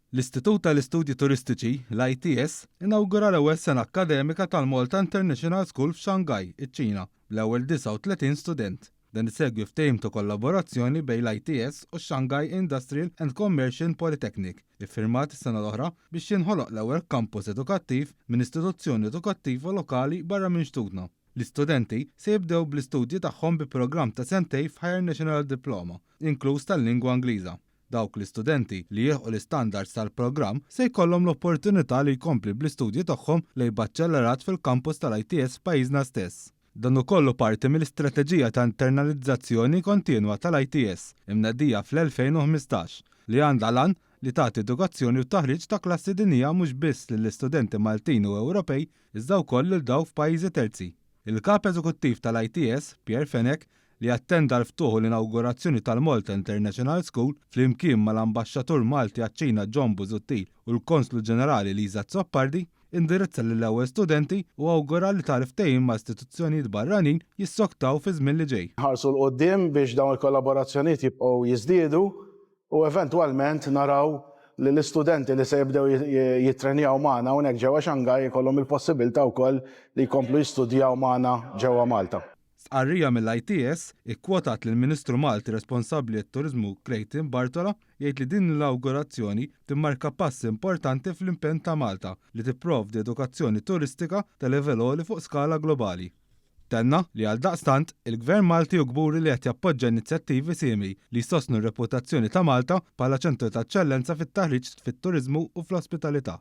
L-Istitut tal-Istudji Turistiċi, l-ITS, inawgura l-ewwel sena akkademika tal-Malta International School f'Shanghai, iċ-Ċina, bl-ewwel 39 student. Dan isegwi ftehim ta' kollaborazzjoni bejn l-ITS u x-Shanghai Industrial and Commercial Polytechnic, iffirmat is-sena l-oħra biex jinħoloq l-ewwel kampus edukattiv minn istituzzjoni edukattiva lokali barra minn xtutna. L-istudenti se jibdew bl-istudji tagħhom bi programm ta' sentejn f'Higher National Diploma, inkluż tal-lingwa Ingliża. Dawk l-istudenti li jilħqu l-istandards tal-programm se jkollhom l-opportunità li jkompli bl-istudji tagħhom lejn baċellerat fil-kampus tal-ITS f'pajjiżna stess. Dan ukoll hu parti mill-istrateġija ta' internalizzazzjoni kontinwa tal-ITS, imnedija fl-2015, li għandha l-għan li tagħti edukazzjoni u taħriġ ta' klassi dinjija mhux biss lill-istudenti Maltin u Ewropej iżda wkoll lil dawk f'pajjiżi terzi. Il-Kap Eżekuttiv tal-ITS, Pierre Fenech, li attenda l-ftuħ u l-inawgurazzjoni tal-Malta International School flimkien mal-Ambaxxatur Malti għaċ-Ċina John Busuttil u l-Konslu Ġenerali Lisa Azzopardi, indirizza lill-ewwel studenti u awgura li tali ftehim ma' istituzzjonijiet barranin jissoktaw fiż-żmien li ġej. Nħarsu 'l quddiem biex dawn il-kollaborazzjonijiet jibqgħu jiżdiedu u eventwalment naraw li l-istudenti li se jibdew jittrenjaw magħna hawnhekk ġewwa Shanghai jkollhom il-possibilità wkoll li jkomplu jistudjaw magħna ġewwa Malta. Stqarrija mill-ITS ikkwotat lill-Ministru Malti responsabbli għat-Turiżmu Clayton Bartolo jgħid li din l-inawgurazzjoni timmarka pass importanti fl-impenn ta' Malta li tipprovdi edukazzjoni turistika ta' livell għoli fuq skala globali. Tenna li għaldaqstant, il-Gvern Malti hu kburi li qed jappoġġa inizjattivi simili li jsostnu r-reputazzjoni ta' Malta bħala ċentru ta' eċċellenza fit-taħriġ fit-turiżmu u fl-ospitalità.